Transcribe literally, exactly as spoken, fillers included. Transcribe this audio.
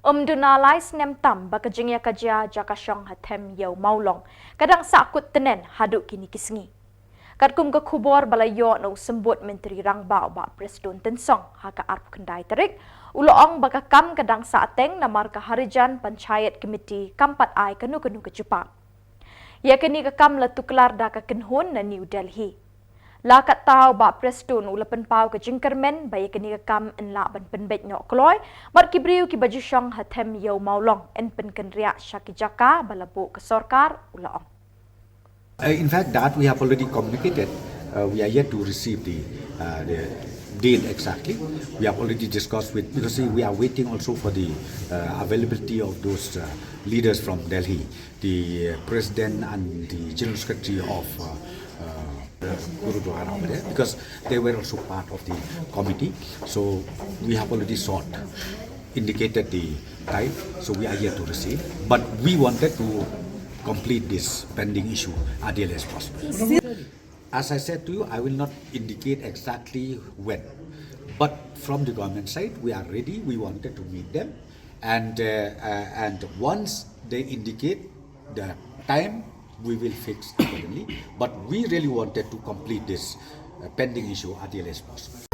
Ym duna lai snem tam ba ka jingïakajia jaka shong ha them Ïew Mawlong ka dang sahkut tngen haduh kine ki sngi. Katkum ka khubor ba la ïoh na u symbud Myntri Rangbah u Bah Prestone Tynsong ha ka arphew khyndai tarik, u la ong ba ka kam ka dang sahteng namar ka Harijan Panchayat Committee kam pat ai kano kano ka jubab. Ïa kane ka kam la tuklar da ka kynhun na New Delhi. La katta u Bah Prestone u la pynpaw ka jingkyrmen ba ïa kane ka kam yn lah ban pynbeit noh kloi bad ki briew kiba ju shong ha them Ïew Mawlong yn pynkynriah sha ki jaka ba la buh ka sorkar, u la ong. Uh, in fact, that we have already communicated. Uh, we are yet to receive the, uh, the deal exactly. We have already discussed with, because, see, we are waiting also for the, uh, availability of those, uh, leaders from Delhi, the, uh, president and the general secretary of, uh, uh, the Gurudwara over there, because they were also part of the committee. So we have already sought, indicated the time, so we are yet to receive. But we wanted to complete this pending issue as early as possible. As I said to you, I will not indicate exactly when. But from the government side, we are ready. We wanted to meet them. And, uh, uh, and once they indicate the time, we will fix accordingly. But we really wanted to complete this, uh, pending issue as early as possible.